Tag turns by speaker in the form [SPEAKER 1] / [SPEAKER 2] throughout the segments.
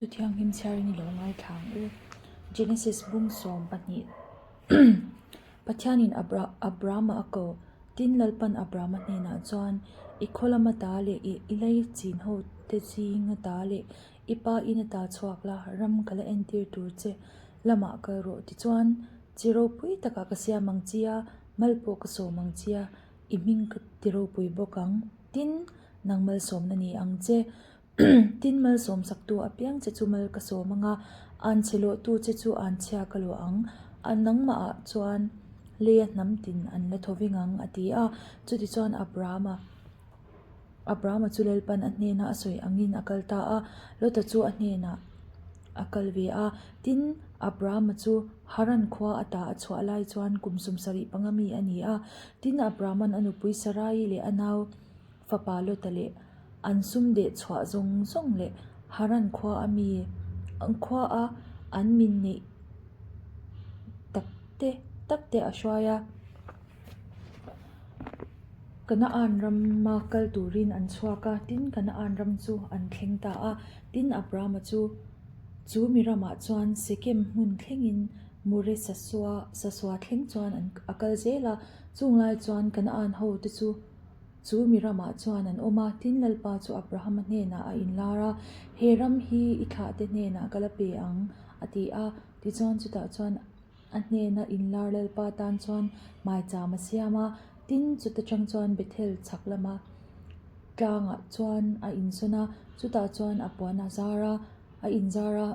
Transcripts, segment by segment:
[SPEAKER 1] Thu thianghlim chhiarin i lo ngaithla ang u. Genesis bung 12 Pathianin Abrahama a ko. Tin, Lalpan Abrahama hnenah chuan, I khaw lama ta leh i i lei chin ho te zinga ta leh i pa in ata chhuak la, ram ka la entir tur che lamah kal rawh. Tichuan, chi ropui takah ka siam ang chi a, mal pawh ka sawm ang chi a, i hming ka ti ropui bawk ang. Tin, nang malsawmna ni ang che. Tin, malsawm saktu apiang che chu mal ka sawm ang a, anchhe lawhtu che chu anchhia ka lawh ang. A nangmahah chuan leia hnam tin an la thaw ving ang, a ti a. Chutichuan Abrahama Abrahama chu Lalpan a hnena a sawi angin a kal ta a, Lota chu a hnenah a kal ve a. Tin, Abrahama chu Haran khua ata a chhuah lai chuan kum 75 mi a ni a. Tin, Abrahama'n a nupui Sarai leh a nau Fapa Lota leh an sum deh chhuah zawng zawng leh Haran khua a mi khua a an min neih tak te tak te a hruai a. Kanaan rama kal turin an chhuak a, tin Kanaan ram chu an thleng ta a. Tin Abrama chu chu mi ramah chuan Sekem hmun thlengin More sasua sasua thleng chuan an a kal zel a. Chung lai chuan Kanaan ho te chu Chu mi ramah chuan an awm a, tin Lalpa chu Abrahama hnenah a inlar a, He ram hi i thlahte hnenah ka la pe ang, a ti a. Tichuan chutah chuan a hnena inlar Lalpa tan chuan maicham a siam a, tin chuta tang chuan Bethel chhak lama tlangah chuan a insawn a, chutah chuan a puan a zar a. A inzar a,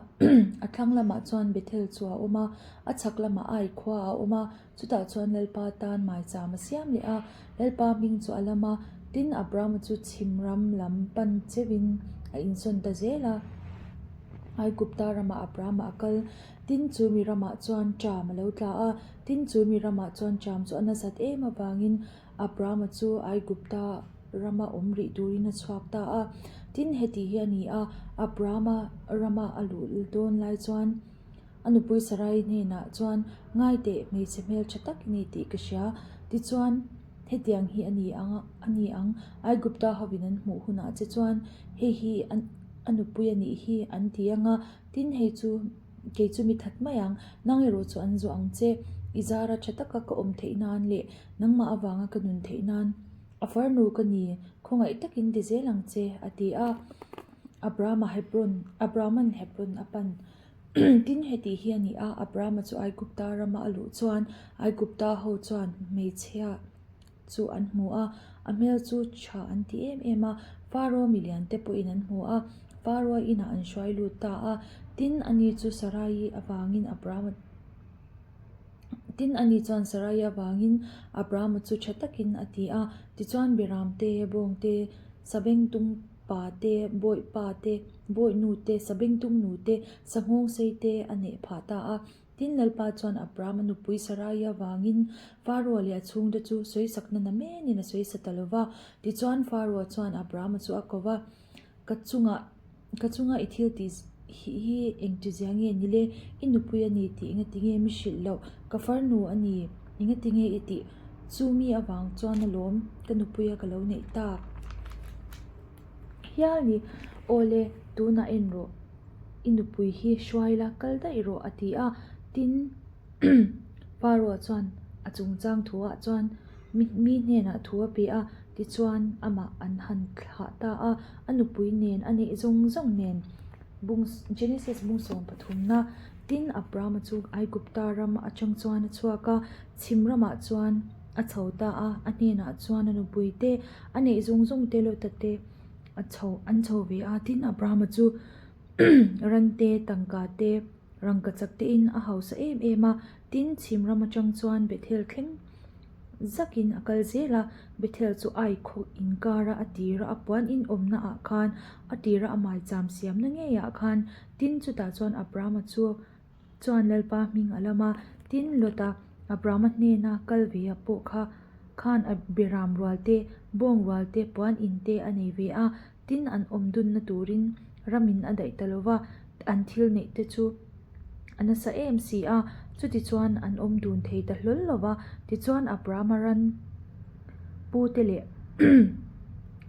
[SPEAKER 1] a thlang lamah chuan Bethel chu a awm a, a chhak lamah Ai khua a awm a, chutah chuan Lalpa tan maicham a siam leh a, Lalpa hming chu a lam a, tin Abrahama chu chhim ram lam pan cheuhin a insawn ta zel a. Aigupta ramah Abrahama a kal, tin chu mi ramah chuan ṭam a lo tla a, tin chu mi ramah chuan ṭam chu a nasat em avangin Abrahama chu Aigupta rama awm rih turin a chhuak ta a. Tin, heti hi a ni a, Abrahama rama a luh dawn lai chuan a nupui Sarai hnenah chuan, Ngai teh, hmeichhe hmeltha tak i ni tih ka hria. Tichuan, hetiang hi a ni ang a ni ang, Aigupta hovin an hmuh hunah che chuan hei hi a nupui a nih hi an ti ang a, tin hei chu Kei chu mi that mai ang, nang erawh chu an zawh ang che. I zara tha taka ka awm theih nan leh nangmah avanga ka nun theih nan a farnu ka ni, khawngaih takin ti zel ang che, a ti a. Abrahama Hebron, Abrahama'n Hebron a pan. Tin, heti hi a ni a, Abrahama chu Aigupta rama a luh chuan Aigupta ho chuan hmeichhia, chu an hmu a, a hmel chu tha an ti em em a, Faro milian te pawhin an hmu a, Faro inah an hruai lut ta a, tin ani chu Sarai avangin Abrahama Tin ani chuan Sarai avangin Abrahama chu tha takin a ti a, tichuan Biram te, Bawng te, Sabengtung pa te, Bawih pa te, Bawih nu te, Sabengtung nu te, Sanghawng sei te a neih phah ta a. Tin, Lalpa chuan Abrahama nupui Sarai avangin Faroa leh a chhungte chu sawisakna na menin a sawisa ta lo va. Tichuan, Faroa chuan Abrahama chu a ko va, Ka chungah, ka chunga i thil tih hi engtizia nge ni le? I nupui a ni tih engatinge mi hrilh loh? Ka farnu a ni, engatinge i tih? Chu mi avang chuan alawm ka nupuia ka lo neih tak hial ni. Aw le, tunah en rawh. I nupui hi hruai la, kal daih rawh, a ti a. Tin, Pharaoh chuan a chungchang thuah chuan mi mi hnenah thu a pe a, tichuan amah an han thlah ta a, a nupui nen, a neih zawng zawng nen. Bung Genesis bung 13na Tin, Abrahama chu Aigupta ram atang chuan a chhuak a, chhim ramah chuan a chho ta a, a hnenah chuan a nupui te, a neih zawng zawng te Lota te, A chho an chho ve a, tin Abrahama chu ran te, tangka te, rangkachak te in a hausa em em a, tin chhim ram atang chuan Bethel thleng zakin a kal zel a, Bethel chu ai khaw inkara a tira a puan in awmna ah khan a tira a maicham siamna ngei ah khan tin chutah chuan Abrahama chu Chuan Lalpa hming a lam a, tin Lota Abrahama hnena kal ve a pawh kha khan a beram rual te, bawng rual te, puan in te a nei ve a, tin an awm dunna turin ramin a daih ta lo va, an thil neih te chu a nasa em si a, chutichuan an awm dun thei ta hlawl lo va, tichuan Abrahama ran pu te leh.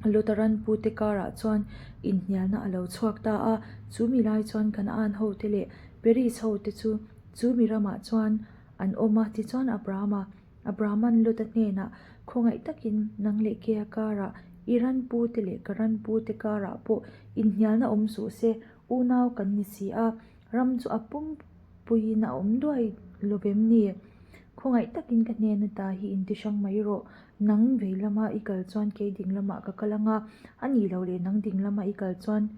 [SPEAKER 1] Lota ranpute karah chuan inhnialna a lo chhuak ta a. Chu mi lai chuan Kanaan hote leh Periz hote chu chu mi ramah chuan an awm a. Tichuan Abrahama Abrahaman Lota hnenah, Khawngaih takin nang leh keia karah, i ranpute leh ka ranpute karah pawh inhnialna awm suh se, unau kan ni si a, ram chu a pumpuiin a awm duai lo vem ni? Khawngaih takin ka hnen ata hi inti hrang mai rawh, nang vei lama i kal chuan kei ding lamah ka kal ang a, a nih loh leh nang ding lama i kal chuan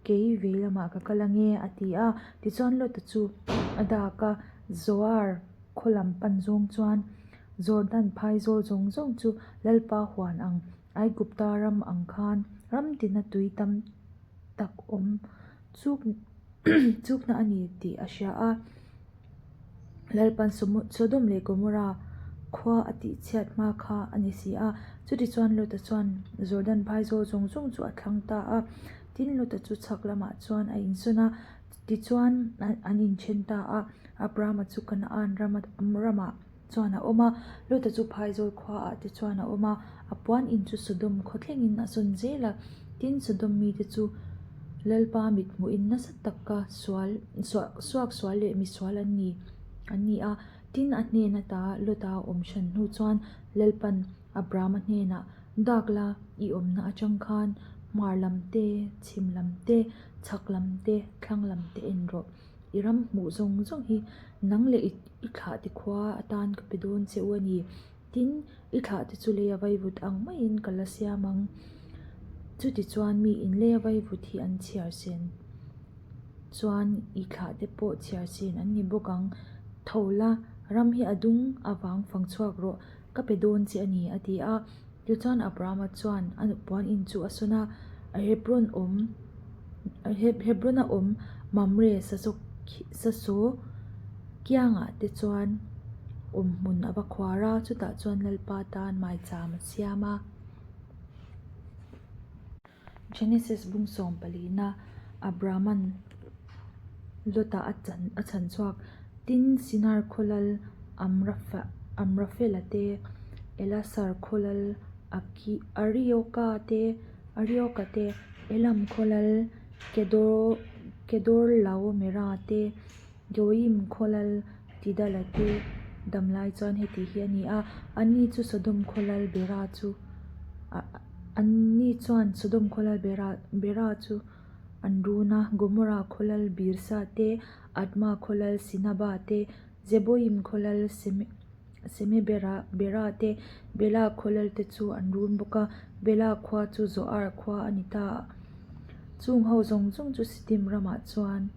[SPEAKER 1] kei vei lamah ka kal ang e, a ti a. Tichuan Lota chu a dak a, Zoar khaw lam pan zawng chuan Jordan phaizawl zawng zawng chu Lalpa huan ang, Aigupta ram ang khan ram tina tui tam tak awm chuk chukna a ni tih a hria a. Lalpan Sodom leh Gomorra khua a tihchhiat hma kha a ni si a. Chutichuan Lota chuan Jordan phaizawl zawng zawng chu a thlang ta a. Tin, Lota chu chhak lamah chuan a insawn a, tichuan an inthen ta a. Abrahama chu Kanaan ramah chuan a awm a, Lota chu phaizawl khuaah te chuan a awm a, a puan in chu Sodom khaw thlengin a sawn zel a. Tin, Sodom mite chu Lalpa mit hmuhin nasa taka sual suak sual leh misual an ni an ni a. Tin, a hnen ata Lota awm hran hnu chuan Lalpan Abrahama hnenah, Dak la, i awmna atang khan hmar lam te, chhim lam te, chhak lam te, thlang lam te en rawh. I ram hmuh zawng zawng hi nang leh i thlah ti khua atan ka pe dawn che u a ni. Tin, i thlah te chu leia vaivut ang maiin ka la siam ang. Chutichuan miin leia vaivut hi an chhiar sen chuan i thlah te pawh chhiar sen an ni bawk ang. Tho la, ram hi a dung avang fang chhuak rawh, ka pe dawn che a ni, a ti a. Tichuan Abrahama chuan a puan in chu a sawn a, Hebron awm Hebrona awm Mamre sasaw kiangah te chuan awmhmun a va khuar a, chutah chuan Lalpa tan maicham a siam a. Genesis bung sawm palina Abrahaman Lota a chan a chhan chhuak. Tin, Sinar khaw lal Amrafela te, Elasar khaw lal Arioka te, Arioka te, Elam khaw lal Kedorlaomera te, Goim khaw lal Tidala te damlai chuan heti hi a ni a, anni chu Sodom khaw lal Bera chu anni chuan Sodom khaw lal Bera Bera chu an run a, Gomorra khaw lal Birsa te, Adma khaw lal Sinaba te, Zeboim khaw lal Semebera Bera te, Bela khaw lal te chu an run bawk a, Bela khua chu Zoar khua a ni ta a. Chung ho zawng zawng chu Sidim ramah chuan.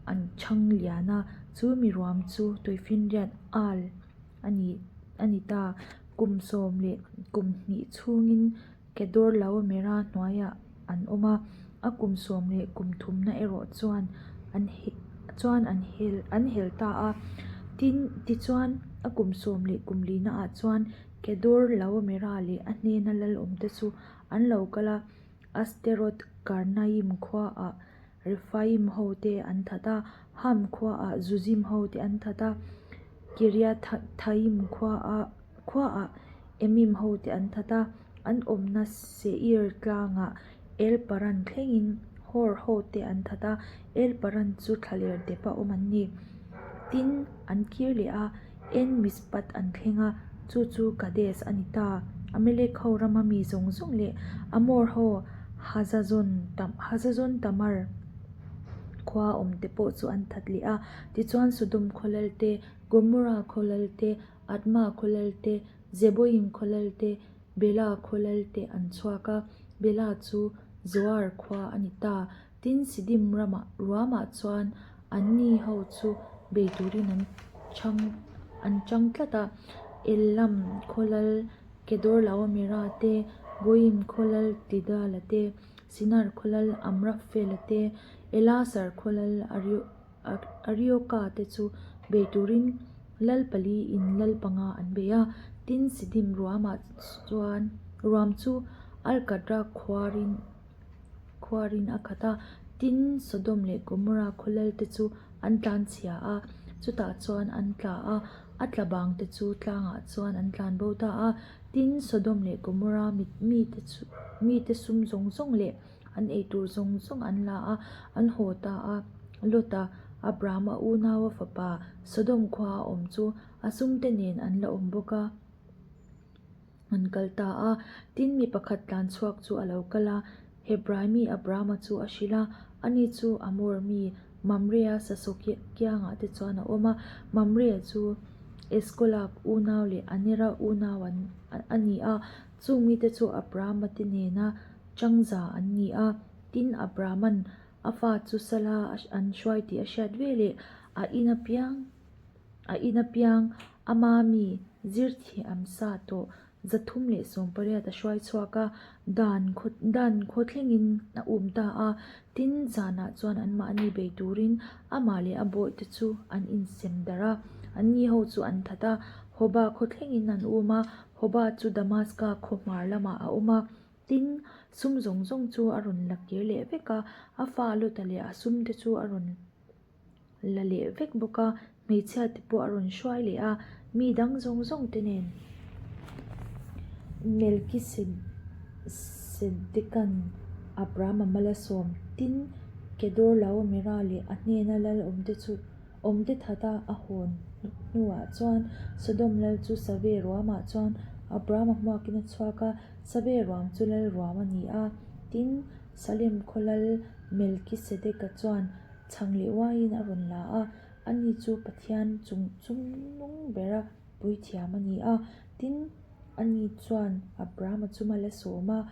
[SPEAKER 1] an chhang lian a, chu mi ruam chu tuifinriat al a ni a ni ta. Kum sawm leh kum hnih chhungin Kedorlaomera hnuaiah an awm a, a kum sawm leh kum thumna erawh chuan an chuan an hel an hel ta a. Tin, tichuan a kum sawm leh kum lina ah chuan Kedorlaomera leh a hnena lal awmte chu an lo kal a, Asteroth Karnaim khuaah Rephaim hote an that a, Ham khuaah Zuzim hote an that a, Kiriathaim khuaah Emim hote an that a, an awmna Seir tlangah El Paran thlengin Hor hote an that a, El Paran chu thlaler depa awm an ni. Tin, an kir leh a, En Mishpat an thleng a, chu chu Kadesh a ni ta. Amalek ho rama mi zawng zawng leh Amor ho Hazazon Tamar khua awmte pawh chu an that leh a. Tichuan Sodom khaw lal te, Gomorrah khaw lal te, Admah khaw lal te, Zeboim khaw lal te, Bela khaw lal te an chhuak a, Bela chu Zoar khua a ni ta. Tin, Sidim ramah ruamah chuan anni ho chu bei turin an chhang an chang tlat a. Elam khaw lal Kedorlaomera te, Goim khaw lal Tidala te, Sinar khaw lal Amraphela te, Elasar khaw lal Arioka te chu bei turin lal pali in lal panga an bei a. Tin, Sidim ruamah chuan ruam chu Alkatra khuarin khuarin a khat a, tin Sodom leh Gomorrah khaw lal te chu an tlan chhia a, chutah chuan an tla a. A tla bangte chu tlangah chuan an tlan bo ta a. Tin, Sodom leh Gomorra mite chu mite sum zawng zawng leh an eitur zawng zawng an la a, an haw ta a. Lota, Abrahama unaua fapa, Sodom khuaa awm chu a sumte nen an la awm bawk a. An kal ta a, tin mi pakhat tlan chhuak chu a lo kal a, Hebrai mi Abrama chu a hrilh a, ani chu Amor mi Mamrea sasaw kiangah te chuan a awm a, Mamrea chu Eskola unau leh Anera unau an a ni a, chung mite chu Abrama te nena changza an ni a, tin Abraman a fa chu sala an hruai tih a hriat veleh a in apiang. A in apiang ama mi zirthiam sa tawh 380 a hruai chhuak a, dan khaw dan khaw thlengin a um ta a. Tin, zanah chuan anmahni bei turin amah leh a bawihte chu an insem darh a, anni ho chu an that a, Hoba khaw thlengin an um a, Hoba chu Damaska khaw hmar lamah a awm a. Tin, sum zawng zawng chu a rawn la kir leh vek a, a fa Lota leh a sumte chu a rawn. la leh vek bawk a, hmeichhia te pawh a rawn hruai leh a, mi dang zawng zawng te nen Melkisedeka'n Abrahama mal a sawm. Tin, Kedorlaomera leh a hnena lal awmte chu awmte that a a hawn hnuah chuan Sodom lal chu Save ruamah chuan Abrahama hmuakin a chhuak a, Save ruam chu lal ruam a ni a. Tin, Salem khaw lal Melkisedeka chuan Chhang leh uaiin a rawn la a, ani chu Pathian chung chungnung bera puithiam a ni a. Tin, ani chuan Abrahama chu mal a sawm a,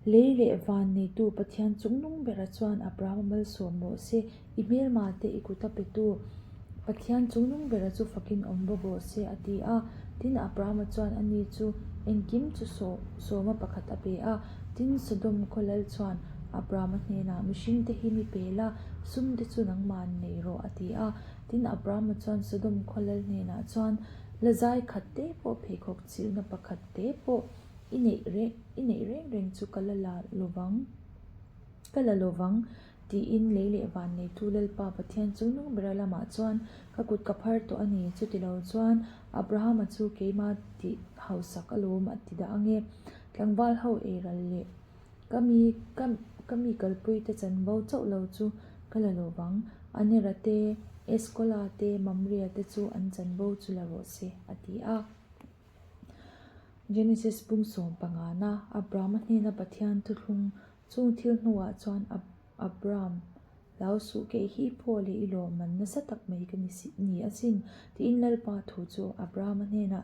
[SPEAKER 1] Lei leh van neitu Pathian chungnung bera chuan Abrahama malsawm rawh se, i hmelma te i kut a petu Pathian chungnung bera chu fakin awm bawk rawh se, a ti a. Tin, Abrahama chuan ani chu engkim chu sawma pakhat a pe a. Tin, Sodom khaw lal chuan Abrahama hnenah, Mihringte hi mi pe la, sumte chu nangmah nei rawh, a ti a. Tin, Abrahama chuan Sodom khaw lal hnenah chuan, La zai khat te pawh, pheikhawk chilhna pakhat te pawh i neih reng i neih reng reng chu ka la la lovang, ka la lovang, tiin lei leh van neitu Lalpa Pathian chu nung bera lamah chuan ka kut ka phar tawh a ni. Chutilo chuan Abrahama chu keimah tih hausak alawm a ti dah ange. Tlangval ho eiral leh ka mi ka ka mi kalpui te chanvo chauh lo chu ka la lo vang. Anera te, Eskola te, Mamria te chu an chanvo chu la rawh se, a ti a. Genesis pung sawm pangana Abrahama hnena Pathian thuthlung chung thil hnuah chuan Abram, Hlau suh kei hi pawh leh i lawmman nasa tak mai ka ni si ni asin, tiin Lalpa thu chu Abrahama hnenah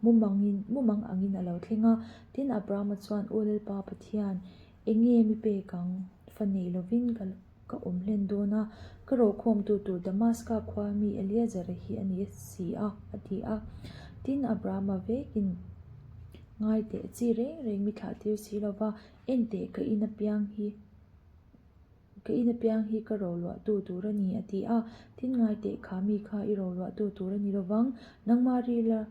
[SPEAKER 1] Mumangin, mumang angin a lo thleng a. Tin, Abrahama chuan, Aw Lalpa Pathian, eng nge mi pek ang? Fa nei lovin ka ka awm hlen dawn a, ka rokhawmtu tur Damaska khua mi Eliezera hi a ni si a, a ti a. Tin, Abrahama vekin, Ngai teh, chi reng reng mi thlah tir si lova, enteh ka in apiang hi. Ka in apiang hi ka roluahtu tur a ni, a ti a. Tin ngai teh kha mi kha i roluahtu tur a ni lovang, nangmah rila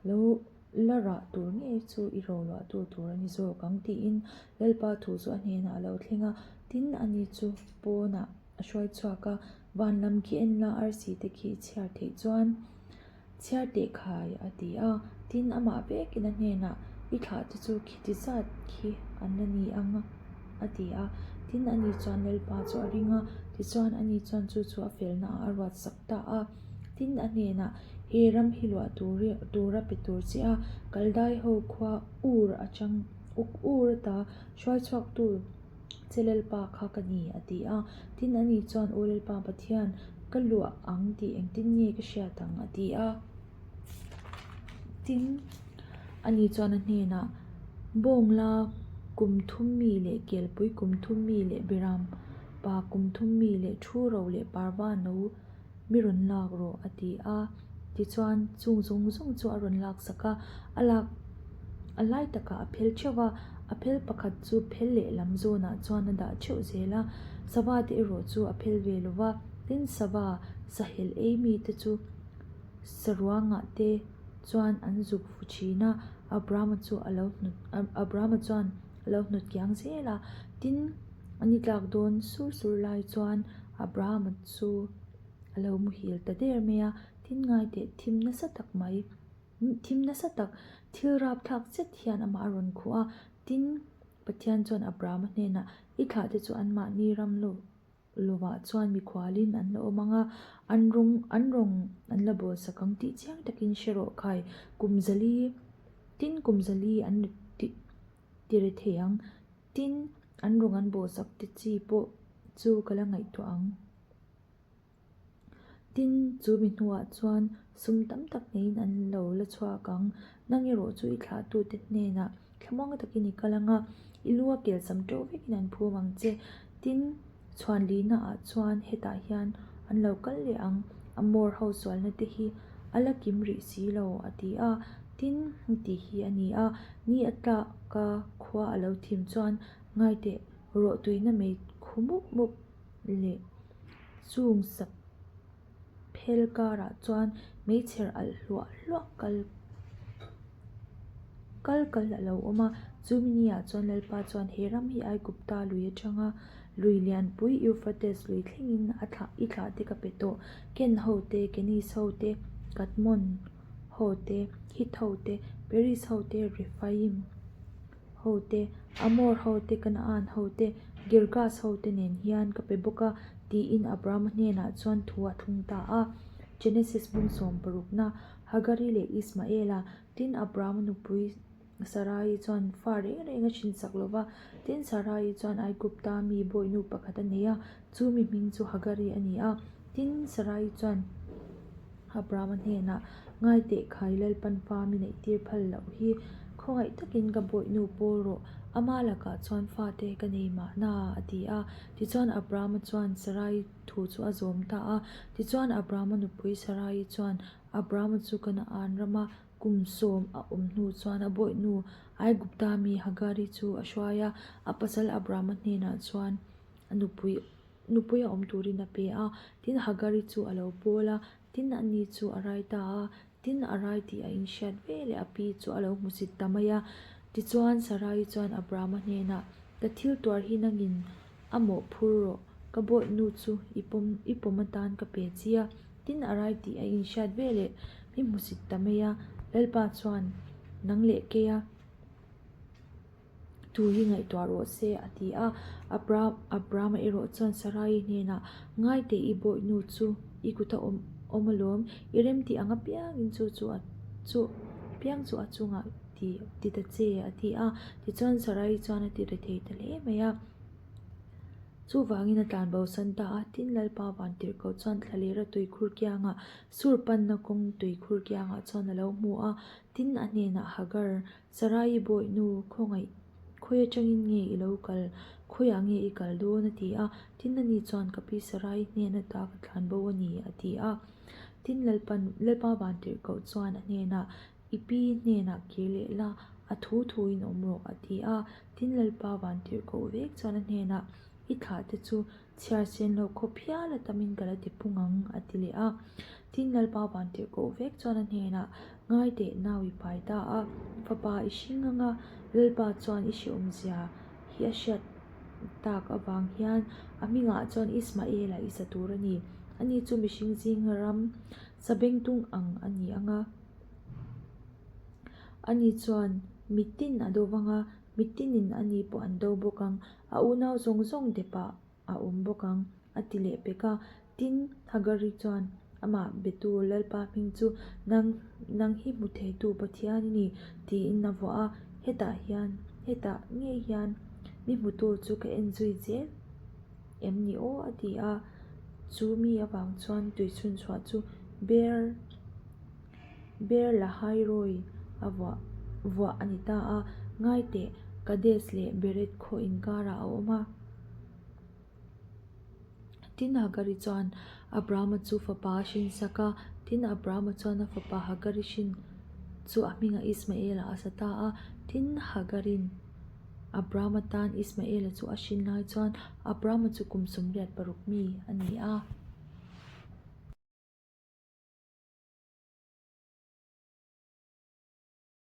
[SPEAKER 1] lo la rah tur ngei chu i roluahtu tur a ni zawk ang, tiin Lalpa thu chu a hnenah a lo thleng a. Tin, ani chu pawnah a hruai chhuak a, van lam khi en la, arsi te khi i chhiar theih chuan Chhiar teh khai, a ti a. Tin, amah vekin a hnenah, I thlah te chu khiti zat khi an la ni ang a, a ti a. Tin, ani chuan Lalpa chu a ring a, tichuan ani chuan chu chu a felnaah a ruat sak ta a. Tin, a hnenah, He ram hi luah tura pe tur che a, Kaldai ho khua Ur atang Ur ata hruai chhuaktu che Lalpa kha ka ni, a ti a. Tin, ani chuan, Aw Lalpa Pathian, ka luah ang tih engtin nge ka hriat ang? a ti a. Tin, ani chuan a hnenah, Bawngla kum thum mi leh kelpui kum thum mi leh beram pa kum thum mi leh thu ro leh parva no mi rawn lak rawh, a ti a. Tichuan, chung zawng zawng chu a rawn lak sak a, a lak a lai takah a phel theuh va, a phel pakhat chu phel lehlam zawnah chuan a dah theuh zel a, sava te erawh chu a phel ve lo va, tin sava sahel ei mite chu saruangah te chuan an zuk fu thin a, Abrahama chu a lo hnut Abrahama chuan a lo hnut kiang zel a, tin a ni tlak dawn sur sur lai chuan Abrahama chu. A lo muhil ta der mai a. Tin ngaiteh thim nasa tak mai, thim nasa tak, thil rapthlak zet hian amah a rawn khuh a. Tin, Pathian chuan Abrahama hnenah, I thlahte chu anmahni ram lo lovah chuan mikhualin an la awm ang a, an rawng an rawng an la bawl sak ang tih chiang takin hre rawh khai, kum zali, tin kum zali an ti ti ri thei ang, tin an rawng an bawl sak te chi pawh chu ka la ngaihtuah ang. Tin, chu mi hnuah chuan sum tam tak neiin an lo la chhuak ang. Nang erawh chu i thlahtute hnenah thlamuang takin i kal ang a, i lu a kelsam teuh vekin an phum ang che. Tin, chhuanlihnaah chuan hetah hian an lo kal leh ang, Amor ho sualna te hi a la kim rih si lo, a ti a. Tin, tih hi a ni a, ni a tlaka khua a lo thim chuan ngaiteh rawhtuina mei khu mup mup leh chung sap phel karah chuan meichher alh hluah hluah kal kal kal a lo awm a, chumi ni ah chuan Lalpa chuan he ram hi Aigupta lui atanga lui lianpui Euphrates lui thlengin a thlah i thlah te ka pe tawh, Ken ho te, Kenis ho te, Kadmon ho te, Hit ho te, Peris ho te, Rephaim ho te, Amor ho te, Kanaan ho te, Girgas ho te nen hian ka pe bawk a, tiin Abrahama hnenah chuan thu a thlung ta a. Genesis bung sawm parukna, Hagari leh Ismaela, tin Abrahama nupui Sarai chuan fa reng reng a hrinsak lo va, tin Sarai chuan Aigupta mi bawihnu pakhat a nei a, chu mi hming chu Hagari a ni a. Tin Sarai chuan Abrahama hnenah, Ngai teh khai, Lalpan fa mi neihtir phal loh hi khawngaih takin ka bawihnu pawl rawh, ama lakah chuan fate ka nei mahna, a ti a. Tichuan Abrahama chuan Sarai thu chu a zawm ta a. Tichuan Abrahama nupui Sarai chuan Abrahama chu Kanaan rama kum sawm a awm hnu chuan a bawihnu Aigupta mi Hagari chu a hruai a, a pasal Abrahama hnenah chuan a nupui Nupui a awm turin a pe a, tin Hagari chu a lo pawl a, tin ani chu a rai ta a, tin a rai tih a inhriat ve leh a pi chu a lo hmusit ta mai a. Tichuan Sarai chuan Abrahama hnenah, Ka thil tuar hi nangin a mawh phur rawh, ka bawihnu chu i pawm i pawm atan ka pe chi a, tin a rai tih a inhriat ve leh mi hmusit ta mai a. Lalpa chuan, Nang leh keia. Thu hi ngaihtuah rawh se, a ti a. Abrahama erawh chuan Sarai hnenah, Ngai teh i bawihnu chu i kut a awm awm alawm, i remtih ang apiangin chu chu a chu piang chu a chungah ti ti ta che, a ti a. Tichuan Sarai chuan a ti ri thei ta hle mai a. Chuvangin a tlan bosan ta a, tin Lalpa Vantirhkoh chuan thlalera tuikhur kiangah, Sur panna kawng tuikhur kiangah chuan a lo hmu a, tin a hnenah Hagar, Sarai bawihnu, khawngaih, khawi atangin nge i lo kal? Khawiah nge i kal dawn? a ti a. Tin ani chuan, Ka pi Sarai hnen ata ka thlan bo a ni, a ti a. Tin Lalpan, Lalpa Vantirhkoh chuan a hnenah, I pi hnenah kir leh la, a thu thuin awm rawh, a ti a. Tin Lalpa Vantirhkoh vek chuan a hnenah, I thlah te chu Chhiar sen loh khawp hial a tamin ka la ti pung ang, a ti leh a. Tin Lalpa Vantirhkoh vek chuan a hnenah, Ngai teh nau i pai ta a, fapa i hring ang a, Lalpa chuan i hrehawmzia hi a hriat tak avang hian a hmingah chuan Ismaela i sa tur a ni. Ani chu mihring zinga ram sabengtung ang a ni ang a. Ani chuan mitin a do vang a, mitinin ani pawh an do bawk ang. A unau zawng zawng depah a awm bawk ang, a ti leh pek a. Tin, Hagari chuan amah betu Lalpa hming chu, Nang, nang hi hmu theitu Pathian i ni, tiin a vuah a. Hetah hian, hetah ngei hian mi hmutu chu ka en zui zel em ni aw? a ti a. Chu mi avang chuan tuichhunchhuah chu Ber. Ber Lahairoi a vuah vuah a ni ta a, Ngaiteh, Kades leh Bered khaw inkarah a awm a. Tin, Hagari chuan Abrahama chu fapa a hrinsak a, tin, Abrahama chuan a fapa Hagari hrin chu a hmingah Ismaela a sa ta a. Tin, Hagarin Abrahama tan Ismaela chu a hrin lai chuan Abrahama chu kum 86 mi a ni a.